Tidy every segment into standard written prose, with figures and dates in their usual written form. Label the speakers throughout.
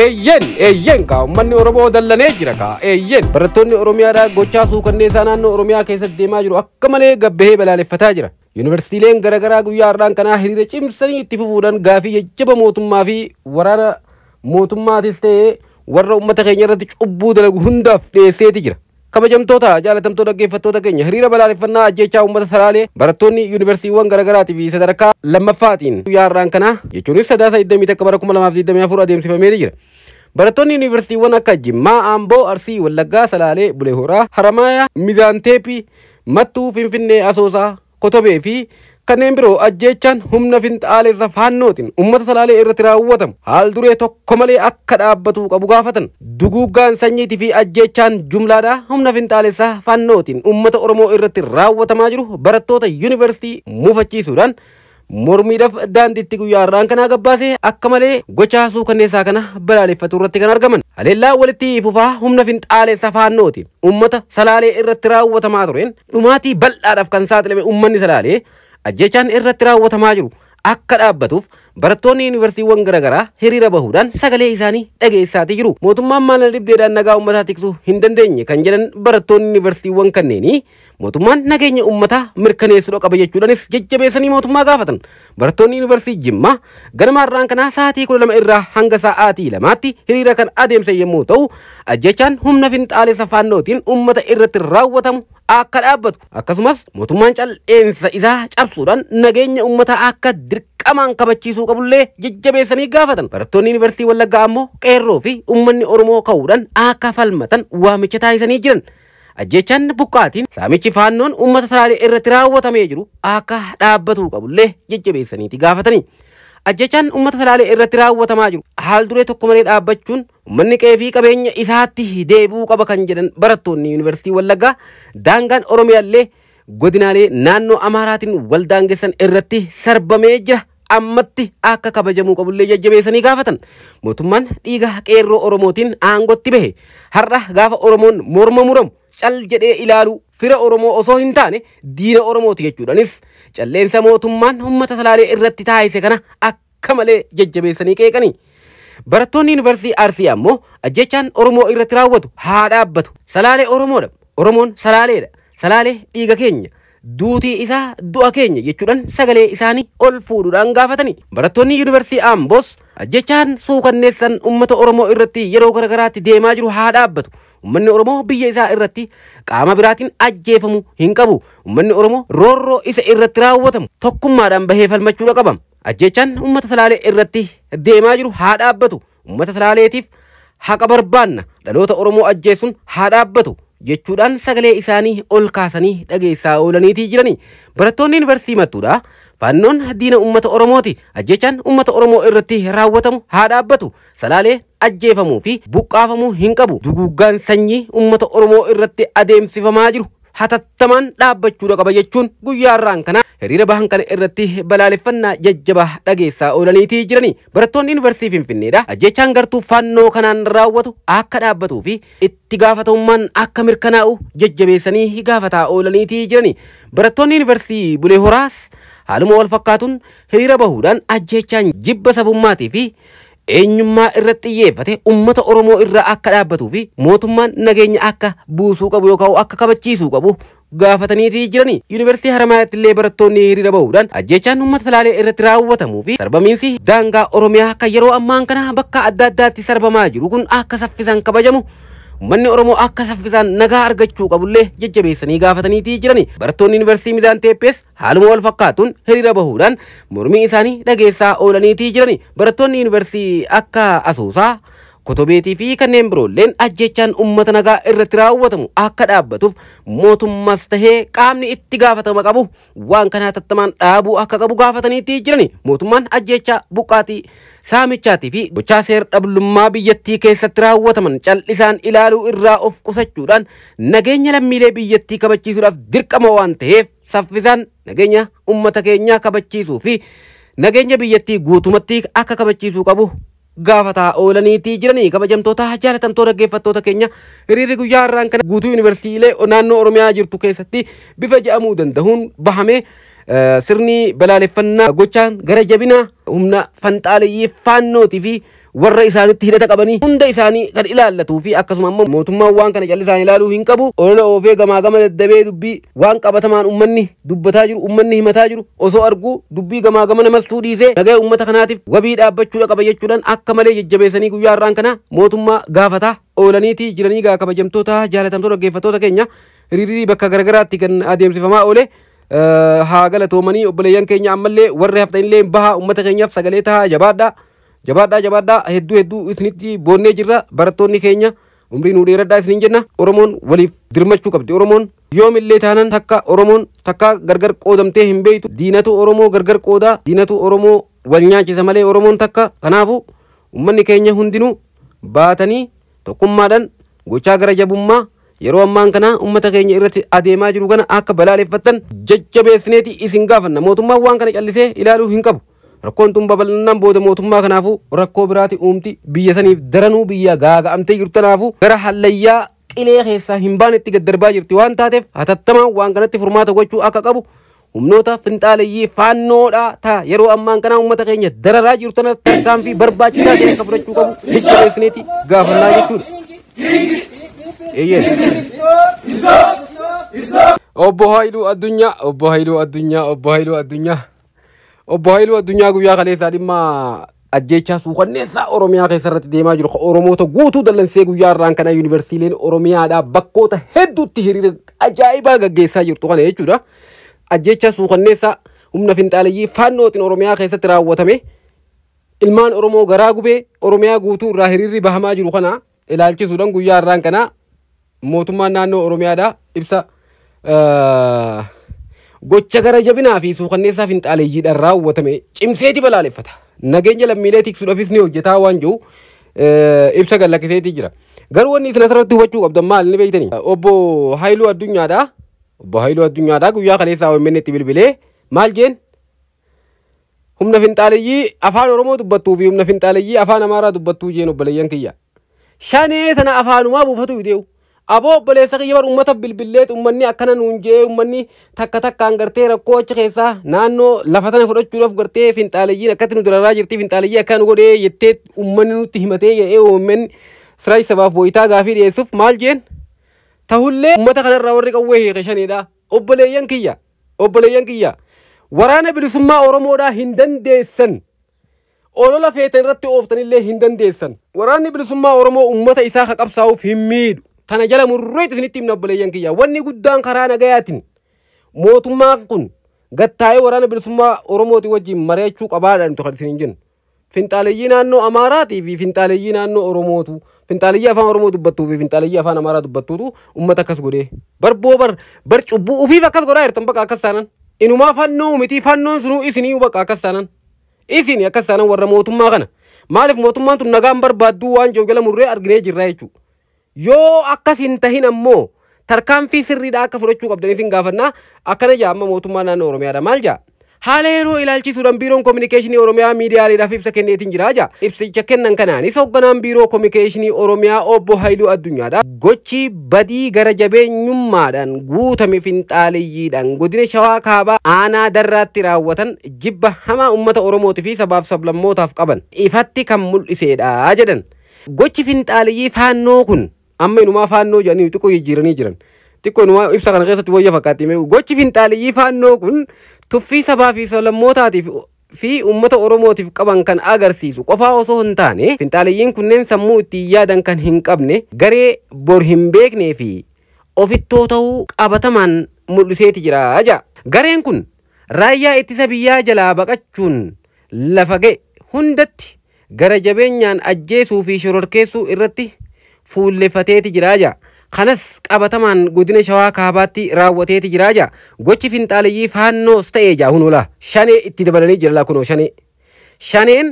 Speaker 1: Eeyyen eeyyen kaa uummanni Oromoo dallanee jira kaa eeyyen barattoonni Oromiyaadhaa gochaa suukanneessaa naannoo Oromiyaa keessatti deemaa jiru akka malee gabbahee balaaleffataa jira. Yuunivarsiitiileen garaagaraa guyyaa har'aan kanaa hiriira cimsanii itti fufuudhaan gaafii jajjaba mootummaa fi waraana mootummaatis ta'ee warra uummata keenya irratti cubbuu dalagu hundaaf dhiyeesseeti jira. Kabajamtoota jaalatamtoota dhaggeeffattoota keenya, hiriira balaaleffannaa ajjechaa uummata Salaalee barattoonni yuunivarsiitiiwwan garaagaraatii fi sadarkaa lammaffaatiin guyyaa har'aan kanaa, jechuunis Sadaasa 21 bara 2024 adeemsifameeti jira. Barattoonni yuunivarsiitiiwwan akka Jimmaa, Amboo, Arsii, Wallaggaa, Salaalee, Bulee Horaa, Haramaayaa, Mizaanteepii, Mattuu, Finfinnee, Asoosaa, Kotobee fi kanneen biroo ajjeechaan humna finxaalessa faannootiin uummata Salaalee irratti raawwatamu haal duree tokko malee akka dhaabbatu qabu gaafatan. Duguuggaan sanyiitii fi ajjeechaan jumlaadhaa humna finxaalessa faannootiin uummata Oromoo irratti raawwatamaa jiru barattoota yuunivarsiitii mufachiisuudhaan mormiidhaaf daandiitti guyyaa har'aan kanaa gabbaasee akka malee gochaa suukanneessaa kana balaaleffatu irratti kan argaman. Haleellaa walitti fufaa humna finxaalessa faannootiin uummata Salaalee irratti raawwatamaa tureen dhumaatii bal'aadhaaf kan saaxilame uummanni Salaalee ajjechaan irratti raawwatamaa jiru akka dhaabbatuuf barattoonni yuunivarsiitiiwwan garaagaraa hiriira bahuudhaan sagalee isaanii dhageessaatii jiru. Mootummaan maal dhibdeedhaan nagaa uummataa tiksuu hin dandeenye kan jedhan barattoonni yuunivarsiitiiwwan kanneenii, mootummaan nageenya uummataa mirkaneessuu qaba jechuudhaanis jajjabeessanii mootummaa gaafatan. Barattoonni yuunivarsiitii Jimmaa ganama har'aan kanaa sa'aatii 12 irraa hanga sa'aatii 2tti hiriira kan adeemsan yommuu ta'u, ajjechaan humna finxaalessa faannootiin uummata irratti raawwatamu akka dhaabbatu, akkasumas mootummaan cal'eensa isaa cabsuudhaan nageenya uummataa akka dirqamaan kabachiisuu qabullee jajjabeessanii gaafatan. Barattoonni yuunivarsiitii Wallaggaa ammoo qeerroo fi uummanni Oromoo ka'uudhaan akka falmatan waamicha taasisanii jiran. Ajjechaan, buqqaatiin, saamichi faannoon uummata Salaalee irratti raawwatamee jiru akka dhaabbatuu qabullee jajjabeessaniiti gaafatanii. Ajjechaan uummata Salaalee irratti raawwatamaa jiru haal duree tokko malee dhaabbachuun uummanni qe'ee fi qabeenya isaatti deebi'uu qaba kan jedhan barattoonni yuunivarsiitii Wallaggaa, daangaan Oromiyaallee godinaalee naannoo Amaaraatiin wal daangessan irratti sarbamee jira. Ammatti akka kabajamuu qabullee jajjabeessanii gaafatan. Mootummaan dhiiga qeerroo Oromootiin aangootti bahe har'a gaafa Oromoon morma muramu cal jedhee ilaalu fira Oromoo osoo hin taane diina Oromooti jechuudhaanis calleensa mootummaan uummata Salaalee irratti taasise kana akka malee jajjabeessanii qeeqanii. Barattoonni yuunivarsiitii Arsii ammoo ajjechaan Oromoo irratti raawwatu haa dhaabbatu. Salaalee Oromoodha. Oromoon Salaaleedha. Salaalee dhiiga keenya. Duutii isaa du'a keenya jechuudhaan sagalee isaanii ol fuudhuudhaan gaafatanii. Barattoonni yuunivarsiitii Amboos ajjechaan suukanneessan uummata Oromoo irratti yeroo garaagaraatti deemaa jiru haa dhaabbatu. Uummanni Oromoo biyya isaa irratti qaama biraatiin ajjeefamuu hin qabu. Uummanni Oromoo roorroo isa irratti raawwatamu tokkummaadhaan bahee falmachuudha qaba. Ajjechaan uummata Salaalee irratti deemaa jiru haa dhaabbatu. Uummata Salaaleetiif haqa barbaanna. Dhaloota Oromoo ajjeesuun haa dhaabbatu jechuudhaan sagalee isaanii ol kaasanii dhageessaa oolaniitii jirani. Barattoonni yuunivarsiitii Mattuudha. Faannoon diina uummata Oromooti. Ajjechaan uummata Oromoo irratti raawwatamu haa dhaabbatu. Salaalee ajjeefamuu fi buqqaafamuu hin qabu. Duguuggaan sanyii uummata Oromoo irratti adeemsifamaa jiru hatattamaan dhaabbachuudha qaba jechuun guyyaa har'aan kana hiriira bahan kana irratti balaaleffannaa jajjabaa dhageessaa oolaniitii jirani. Barattoonni yuunivarsiitii Finfinneedha. Ajjechaan gartuu faannoo kanaan raawwatu akka dhaabbatuu fi itti gaafatamummaan akka mirkanaa'u jajjabeessanii gaafataa oolaniitii jirani. Barattoonni yuunivarsiitii Bulee Horaas haaluma wal fakkaatuun hiriira bahuudhaan ajjechaan jibba sabummaatii fi eenyummaa irratti xiyyeeffate uummata Oromoo irraa akka dhaabbatuu fi mootummaan nageenya akka buusuu qabu yookaan akka kabachiisuu qabu gaafataniitii jirani. Yuunivarsiitii Haramayaatti illee barattoonni hiriira bahuudhaan ajjechaan uummata Salaalee irratti raawwatamuu fi sarbamiinsi daangaa Oromiyaa akka yeroo ammaan kana bakka adda addaatti sarbamaa jiru kun akka saffisaan kabajamu, uummanni Oromoo akka saffisaan nagaa argachuu qabullee jajjabeessanii gaafataniitii jirani. Barattoonni yuunivarsiitii Mizaan Teeppees haaluma wal fakkaatuun hiriira bahuudhaan mormii isaanii dhageessaa oolaniitii jirani. Barattoonni yuunivarsiitii akka Asoosaa, Kotobeetii fi kanneen biroolleen ajjechaan uummata nagaa irratti raawwatamu akka dhaabbatuuf mootummas tahee qaamni itti gaafatama qabu waan kana hatattamaan dhaabuu akka qabu gaafataniitii jirani. Mootummaan ajjechaa, buqqaatii, saamichaatii fi gochaa seer dhablummaa biyyattii keessatti raawwataman cal'isaan ilaaluu irraa of qusachuudhaan nageenya lammiilee biyyattii kabachiisuudhaaf dirqama waan ta'eef saffisaan nageenya uummata keenyaa kabachiisuu fi nageenya biyyattii guutumatti akka kabachiisuu qabu gaafataa oolaniitii jiranii. Kabajamtoota jaalatamtoota dhaggeeffattoota keenya, hiriirri guyyaa har'aan kana guutuu yuunivarsiitiilee naannoo Oromiyaa jirtu keessatti bifa je'amuu danda'uun bahamee sirni balaaleffannaa gochaan gara jabina humna fanxaaleeyyii faannootii fi warra isaanitti hidhata qabanii hunda isaanii kan ilaallatuu fi akkasuma ammoo mootummaan waan kana callisaan ilaaluu hin qabu. Olola oofee gamaa gama daddabee dubbii waan qabatamaan uummanni dubbataa jiru, uummanni himataa jiru osoo arguu dubbii gamaa gama namastuu dhiisee nagaa uummata kanaatiif wabii dhaabbachuudha qaba jechuudhaan akka malee jajjabeessanii guyyaa har'aan kana mootummaa gaafataa oolaniitii jiranii. Gaa kabajamtoota jaalatamtoota dhaggeeffattoota keenya, hiriirri bakka garagaraatti kan adeemsifamaa oole haa galatoomanii obboleeyyan keenya. Ammallee warri haftanillee bahaa, uummata keenyaaf sagalee tahaa. Jabaadhaa, jabaadhaa, jabaadhaa. Hedduu hedduu isinitti boonnee jirra. Barattoonni keenya umrii nuu dheeradhaa isiniin jenna. Oromoon waliif dirmachuu qabdi. Oromoon yoomillee taanan takka Oromoon takka gargar qoodamtee hin beeytu. Diinatu Oromoo gargar qoodaa, diinatu Oromoo wal nyaachisa malee Oromoon takka. Kanaafu ummanni keenya hundinuu baatanii tokkummaadhaan gochaa gara jabummaa yeroo ammaan kana ummata keenya irratti adeemaa jiru kana akka balaaleffattan jajjabeessineeti isin gaafanna. Mootummaan waan kana callisee ilaaluu hin qabu. Rakkoon tun babal'inaan booda mootummaa kanaafuu rakkoo biraati uumti. Biyya saniif daranuu biyya gaaga'amtee jirtu tanaafuu gara hallayyaa qilee keessaa hin baanetti gaddarbaa jirti waan taateef, hatattamaan waan kanatti furmaata gochuu akka qabu, humnoota finxaaleyyii faannoodhaa ta'a yeroo ammaan kana uummata keenya dararaa jirtu tana tarkaanfii barbaachisaa ta'e akka fudhachuu qabu jajjabeessineeti gaafannaa jechuudha. Eeyyeen. Obbo Haayiluu Addunyaa, Obbo Haayiluu Addunyaa, Obbo Haayiluu Addunyaa. Obbo Haayiluu Addunyaa guyyaa kaleessaa dhimma ajjeechaa suukanneessaa Oromiyaa keessa irratti deemaa jiru Oromoota guutuu dallansee guyyaa irraan kana yuunivarsiileen Oromiyaadhaa bakkoota hedduutti hiriira ajaa'ibaa gaggeessaa jirtu kana jechuudha. Ajjeechaa suukanneessaa humna finxaaleyyii faannootiin Oromiyaa keessatti raawwatame ilmaan Oromoo garaa gubee Oromiyaa guutuu irraa hiriirri bahamaa jiru kana ilaalchisuudhaan guyyaa irraan kana mootummaan naannoo Oromiyaadhaa ibsa gocha gara jabinaa fi suukanneessaa finxaaleeyyiidhaan raawwatame cimseeti balaaleffata. Nageenya lammiilee tiksuudhaafis ni hojjetaa waan jiru ibsa gallakkiseetii jira. Garuu wanni isin asirratti hubachuu qabdan maal ni beektanii? Obbo Haayiluu Addunyaadhaa. Obbo Haayiluu Addunyaadhaa guyyaa kaleessaa OMN itti bilbilee maal jeen? Humna finxaaleeyyii afaan Oromoo dubbattuu fi humna finxaaleeyyii afaan Amaaraa dubbattuu jeen obboleeyyan kiyya. Shanee sana afaanumaa buufatu dee'u. Aboo obboleessa kiyya, bar uummata bilbilleet uummanni akkana nuun jee, uummanni takka takkaan gartee rakkoo achi keessaa naannoo lafa tana fudhachuudhaaf gartee finxaaleeyyiin akkatti nu dararaa jirti, finxaaleeyyii akka nu godhee jettee uummanni nutti himatee jedhee OMN siraa sabaaf boo'itaa gaafii dhiyeessuuf maal jeen? Tahullee uummata kanarraa warri qawwee hiike shanidha. Obboleeyyan kiyya, obboleeyyan kiyya, waraana bilisummaa Oromoodhaa hin dandeessan. Olola feetan irratti ooftanillee hin dandeessan. Waraanni bilisummaa Oromoo uummata isaa ka qabsaa'uuf hin miidhu. Tana jala murreetti isinitti himna obboleeyyan kiyya. Wanni guddaan karaa nagayaatiin mootummaan kun gattaa'ee waraana bilisummaa Oromooti wajjin mari'achuu qabaadha nuti kan isiniin jennu. Finxaaleyyii naannoo Amaaraatii fi finxaaleyyii naannoo Oromootu, finxaaleyyii afaan Oromoo dubbattuu fi finxaaleyyii afaan Amaaraa dubbattuutu uummata akkas godhee. Barboo bar bar cubbuu ufiif akkas godhaa jirtan bakka akkas taanan. Inumaa fannoo miti, fannoon sunuu isinii bakka akkas taanan. Isin akkas taanan warra mootummaa kana. Maaliif mootummaan tun nagaan barbaadduu waan jiru jala murree arginee jirra jechuudha. Yoo akkas hin tahin ammoo tarkaanfii sirriidhaa akka fudhachuu qabdaniif hin gaafannaa. Akkana jaa amma mootummaa naannoo Oromiyaadha maal jaa? Haala yeroo ilaalchisuudhaan biiroon kominikeeshinii Oromiyaa miidiyaaleedhaaf ibsa kenneetiin jira jaa. Ibsicha kennan kanaanis hoogganaan biiroo kominikeeshinii Oromiyaa obbo Haayiluu Addunyaadha. Gochi badii gara jabeenyummaadhaan guutame finxaaleyyiidhaan godina Shawaa Kaabaa aanaa Darraatti raawwatan jibba hamaa uummata Oromootii fi sabaaf sablammootaaf qaban ifatti kan mul'isedha jedhan. Gochi finxaaleyyii faannoo kun, amma inumaa faannoo jedhanii xiqqoo jijjiiranii jiran. Xiqqoo inumaa ibsa kana keessatti wayya fakkaatti. Gochi finxaaleyyii faannoo kun tuffii sabaa fi sablammootaatiif fi uummata Oromootiif qaban kan agarsiisu qofaa osoo hin taane, finxaaleyyiin kunneen sammuu ittiin yaadan kan hin qabne, garee bor hin beeknee fi ofittoo ta'uu qabatamaan mul'iseeti jira jedha. Gareen kun raayyaa ittisa biyyaa jalaa baqachuun lafa ga'e hundatti gara jabeenyaan ajjeesuu fi shororkeessuu irratti fuullefateeti jira jedha. Kanas qabatamaan godina Shawaa Kaabaatti raawwateeti jira jedha. Gochi finxaaleyyii faannoos ta'ee jaa hunola. Shanee itti dabalanii jira kunoo shanee. Shaneen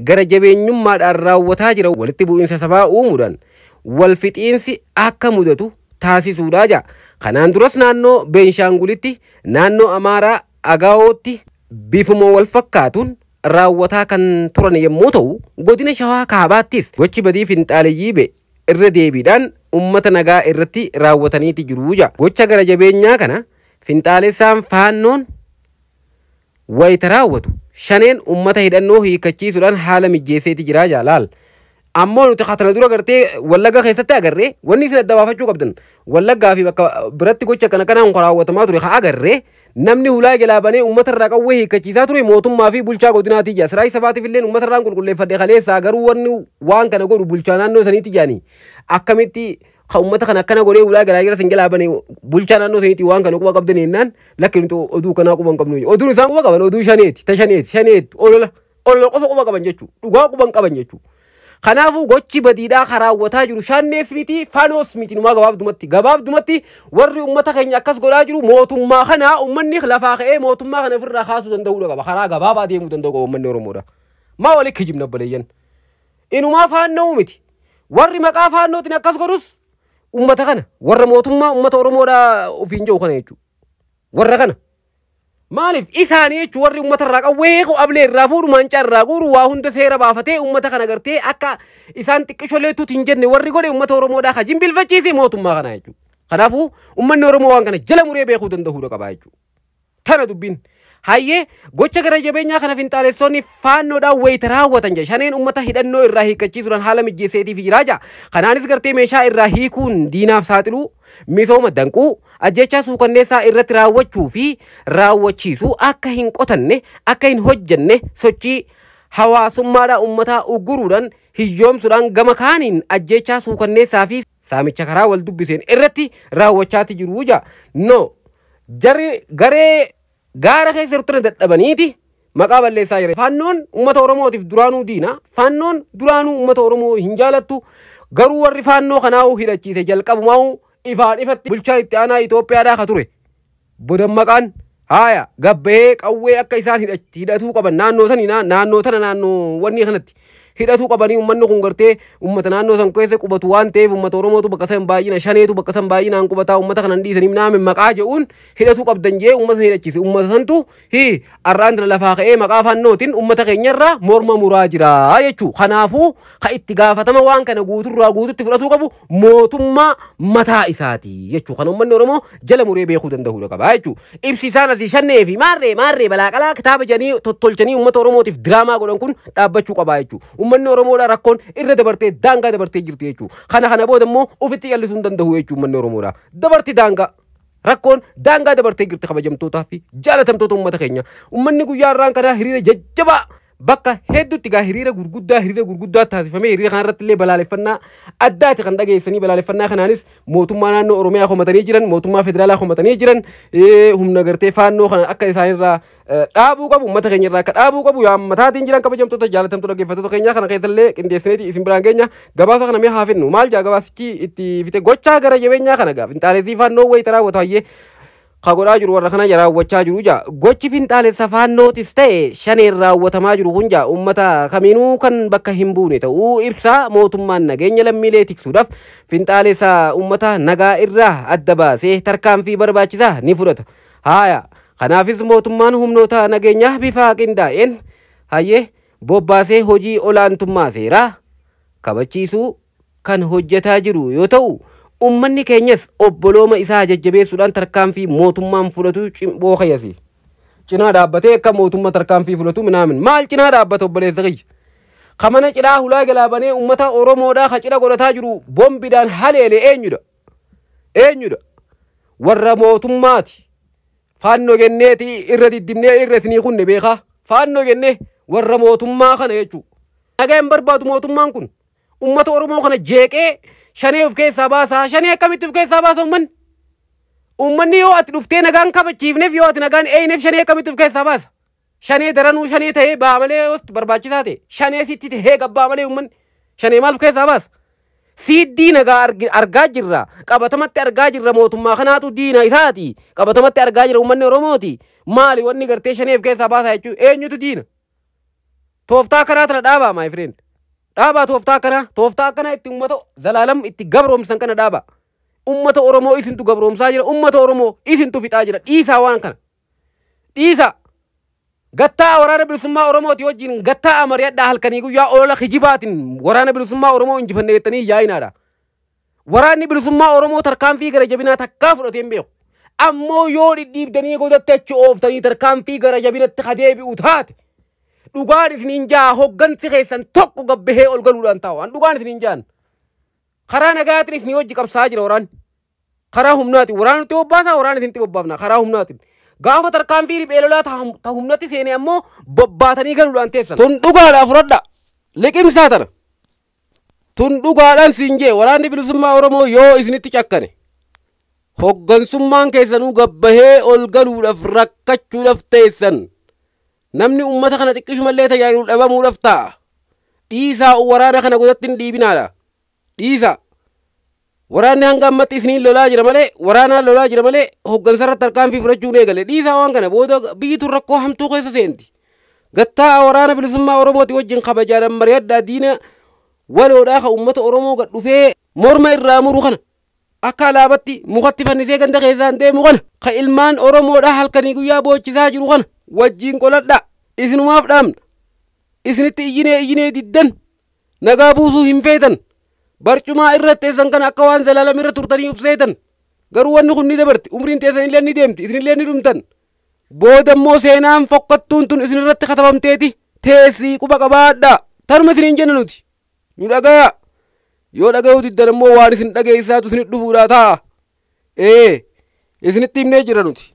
Speaker 1: gara jabeenyummaadhaan raawwataa jira walitti bu'iinsa sabaa uumuudhaan wal fixiinsi akka mudatu taasisuudha jedha. Kanaan duras naannoo Beenshaangulitti, naannoo Amaaraa Agaawootti bifuma wal fakkaatuun raawwataa kan turan yommuu ta'u, godina Shawaa Kaabaattis gochi badii finxaaleyyii ba'e irra deebiidhaan ummata nagaa irratti raawwataniiti jiru jedha. Gocha gara jabeenyaa kana finxaalessaan faannoon wayita raawwatu shaneen ummata hidhannoo hiikkachiisuudhaan haala mijjeesseeti jira jaalaal. Ammoo nuti katana dura gartee Wallagga keessatti agarree, wanni isin adda baafachuu qabdan, Wallaggaa fi bakka biratti gocha kana kanaan raawwatamaa ture haa agarree, namni hulaa jalaa banee uummata irraa qawwee hiikkachiisaa ture mootummaa fi bulchaa godinaatii jira. Siraa sabaatiif illee uummata irraan qulqulleeffadhe kaleessaa, garuu wanni waan kana godhu bulchaa naannoo saniiti jaanii. Akkamitti ka uummata kana akkana godhee hulaa galaa jira san jalaa banee bulchaa naannoo saniiti waan kana quba qabdan jennaan, lakki, nuti oduu kanaa quba hin qabnu. Oduun isaan quba qaban oduu shaneeti, ta shaneeti, shaneeti, olola olola qofa quba qaban jechuudha. Dhugaa quba hin qaban jechuudha. Kanaafuu gochi badiidhaa kan raawwataa jiru shannees miti, fanoos miti. Numaa gabaabdumatti warri uummata keenya akkas godhaa jiru mootummaa kana. Uummanni lafaa ka'ee mootummaa kana ofirraa kaasuu danda'uu qaba. Karaa gabaabaa deemuu danda'u qaba uummanni Oromoodha. Maa walitti kijibna, obboleeyyan? Inumaa faannoo miti. Warri maqaa faannootiin akkas godhus uummata kana, warra mootummaa uummata Oromoodha ofiin jiru kana jechuudha. Warra kana. Maaliif isaanii jechuun warri uummata irraa qawwee ablee irraa fuudhu, maancaa irraa guuru, waa hunda seera baafatee uummata kana gartee akka isaan xiqqisholeetuuti hin jenne warri godhe, uummata Oromoodhaa ka jimbilfachiise mootummaa kana jechuudha. Kanaafuu uummanni Oromoo waan kana jala muree beekuu danda'uudha qaba jechuudha. Tana dubbiin. Hayyee, gocha gara jabeenyaa kana finxaalessonni faannoodhaan wayita raawwatan jedha. Shaneen uummata hidhannoo irraa hiikkachiisuudhaan haala mijjeesseetiif jiraa jira. Kanaanis gartee meeshaa irraa hiikuun diinaaf saaxiluu, misooma danquu, ajjechaa suukanneessaa irratti raawwachuu fi raawwachiisuu, akka hin qotanne, akka hin hojjenne, sochii hawaasummaadhaa uummataa ugguruudhaan hiyyoomsuudhaan, gama kaaniin ajjechaa suukanneessaa fi saamicha karaa wal dubbiseen irratti raawwachaati jiru jaa. No, jarri garee gaara keessa jirtu dadhabaniiti maqaa balleessaa jira. Faannoon uummata Oromootiif duraanuu diina. Faannoon duraanuu uummata Oromoo hin jaalattu. Garuu warri faannoo kanaa'uu hidhachiise jalqabumaa'uu ifaan ifatti bulchaa itti aanaa Itoophiyaadhaa ka ture. Bodammaqaan haaya gabbahee qawwee akka isaan hidhatuu qaban naannoo sanii, naannoo tana, naannoo wanni kanatti hidhatuu qabanii, uummanni kun gartee uummata naannoo san keessa qubatu waan ta'eef, uummata Oromootu bakka san baay'ina, shaneetu bakka san baay'inaan qubataa, uummata kanan dhiisanii naame maqaa jedhuun hidhatuu qabdan jee uummata hidhachiise. Uummata santu hi arraan tana lafaa ka'ee maqaa fannootiin uummata keenyarraa morma muraa jira jechuu. Kanaafuu ka itti gaafatama waan kana guuturraa guututti fudhatuu qabu mootummaa mataa isaati jechuu. Kana uummanni Oromoo jala muree beekuu danda'uudha qaba jechuu. Ibsi isaan asii shannee fi maarree maarree balaaqalaa kitaaba jedhanii tottolchanii uummata Oromootiif diraamaa godhan kun dhaabbachuu qaba jechuu. Uummanni Oromoodha rakkoon irra dabartee daangaa dabartee jirti jechuu. Kana booda immoo ofitti callisuu hin danda'u jechuu uummanni Oromoodha. Dabarti daangaa. Rakkoon daangaa dabartee jirti, kabajamtootaa fi jaalatamtoota uummata keenya. Uummanni guyyaa har'aan kanaa hiriira jajjabaa bakka hedduutti gaa hiriira gurguddaa taasifamee, hiriira kanarratti illee balaaleffannaa addaati kan dhageessanii. Balaaleffannaa kanaanis mootummaa naannoo Oromiyaa komatanii jiran, mootummaa federaalaa komatanii jiran, humna gartee faannoo kana akka isaanirraa dhaabuu qabu, uummata keenya irraa akka dhaabuu qabu yaammataatiin jiran. Kabajamtoota jaalatamtoota dhaggeeffattoota keenyaa, kana keessallee qindeessineeti isin biraan geenya. Gabaasa kana mee haa finnu. Maal jaa gabaasichi itti fite? Gochaa gara jabeenyaa kana gaa finxaalessii faannoo wayita raawwatu, hayyee, ka godhaa jiru warra kana raawwachaa jiru jaa. Gochi finxaalessa faannootis ta'e shaneen raawwatamaa jiru kun jaa uummata kamiinuu kan bakka hin buune ta'uu ibsaa, mootummaan nageenya lammiilee tiksuudhaaf finxaalessa uummata nagaa irraa adda baasee tarkaanfii barbaachisaa ni fudhata. Haaya, kanaafis mootummaan humnoota nageenyaa bifa qindaa'een, hayyee, bobbaasee hojii olaantummaa seeraa kabachiisuu kan hojjetaa jiru yoo ta'u, ummanni keenyas obbolooma isaa jajjabeessuudhaan tarkaanfii mootummaan fudhatu cimboo kayyasi. Cinaa dhaabbatee akka mootummaa tarkaanfii fudhatu minaamin maal cinaa dhaabbata, obboleessa kiyya? Ka mana cidhaa hulaa jalaa banee uummata Oromoodhaa ka cidha godhataa jiru boombiidhaan haleele eenyudha? Eenyudha? Warra mootummaati. Faannoo jenneeti irra diddibnee irra isinii kunne beekaa. Faannoo jennee warra mootummaa kana jechuudha. Nagaa hin barbaadu mootummaan kun. Uummata Oromoo kana jeeqee shanee of keessaa baasaa. Shanee akkamitti of keessaa baasa uummanni? Uummanni yoo ati dhuftee nagaan kabachiifneef, yoo ati nagaan eeyneef, shanee akkamitti of keessaa baasa? Shanee daranuu shanee ta'ee baa malee, yoo barbaachisaa ta'e shanee sitti ta'ee gabbaa malee, uummanni shanee maal of keessaa baasa? Siiddii nagaa argaa jirra. Qabatamatti argaa jirra, mootummaa kanaatu diina isaati. Qabatamatti argaa jira uummanni Oromooti. Maali wanni gartee shanee of keessaa baasaa jechuun, eenyutu diina? Tooftaa akkanaa tana dhaabaa, my friend. Dhaabaa tooftaa akkanaa, tooftaa akkanaa itti uummata zalaalam itti gabroomsan kana dhaabaa. Uummata Oromoo isintu gabroomsaa jira. Uummata Oromoo isintu fixaa jira. Dhiisaa waan kana. Dhiisaa. Gattaa waraana bilisummaa Oromooti wajjin gattaa mari'adhaa. Halkanii guyyaa olola kijibaatiin waraana bilisummaa Oromoo injifannee jettanii yaa'inaadha. Waraanni bilisummaa Oromoo tarkaanfii gara jabinaa takkaa fudhatee hin beeku. Ammoo yoo dhidhiibdanii godatti achi ooftanii tarkaanfii gara jabinatti ka deebi'u taate, Dhugaan isiniin jaa, hoggansi keessan tokko gabbahee ol galuudhaan taa'u. An dhugaan isiniin jaan. Karaa nagaatiin isinii hojii qabsaa jira waraanni. Karaa humnaatiin waraana nutti bobbaasaa, waraana isinitti bobbaafna karaa humnaatiin. Gaafa tarkaanfii riphee lolaa ta humnatti seene ammoo bobbaatanii galuudhaan teessan. Tun dhugaadhaa fudhadha. Liqimsaa tana. Tun dhugaadhaan siin jee, waraanni bilisummaa Oromoo yoo isinitti cakkane, hoggansummaan keessanuu gabbahee ol galuudhaaf rakkachuudhaaf teessan. Namni uummata kana xiqqishumallee tajaajilu dhabamuudhaaf ta'a. Dhiisaa, waraana kana godhatti hin dhiibinaadha. Dhiisaa. Waraanni hanga ammatti isiniin lolaa jira malee, waraanaan lolaa jira malee, hoggansarratti tarkaanfii fudhachuun eegale. Dhiisaa waan kana, booda biyyi tun rakkoo hamtuu keessa seenti. Gattaa waraana bilisummaa Oromooti wajjin kabajaadhaan mari'adhaa. Diina waloodhaa ka uummata Oromoo gad dhufee morma irraa muru kana, akka alaabatti mukatti fannisee ganda keessaan deemu kana, ka ilmaan Oromoodhaa halkanii guyyaa boochisaa jiru kana wajjin qoladhaa. Isinumaaf dhaamna. Isinitti iyyinee iyyinee diddan, nagaa buusuu hin feetan. Barcumaa irra teessan kana akka waan zalaalam irra turtanii uf seetan. Garuu wanni kun ni dabarti. Umriin teessan illee ni deemti. Isinillee ni dhumtan. Booda immoo seenaan fokkattuun tun isinirratti katabamteeti teessii, quba qabaadhaa. Tanuma isiniin jenna nuti. Nu dhagaya. Yoo dhagayuu diddan immoo waan isin dhageessaatu isinit dhufuudhaa ta'a. Ee, isinitti himnee jira nuti.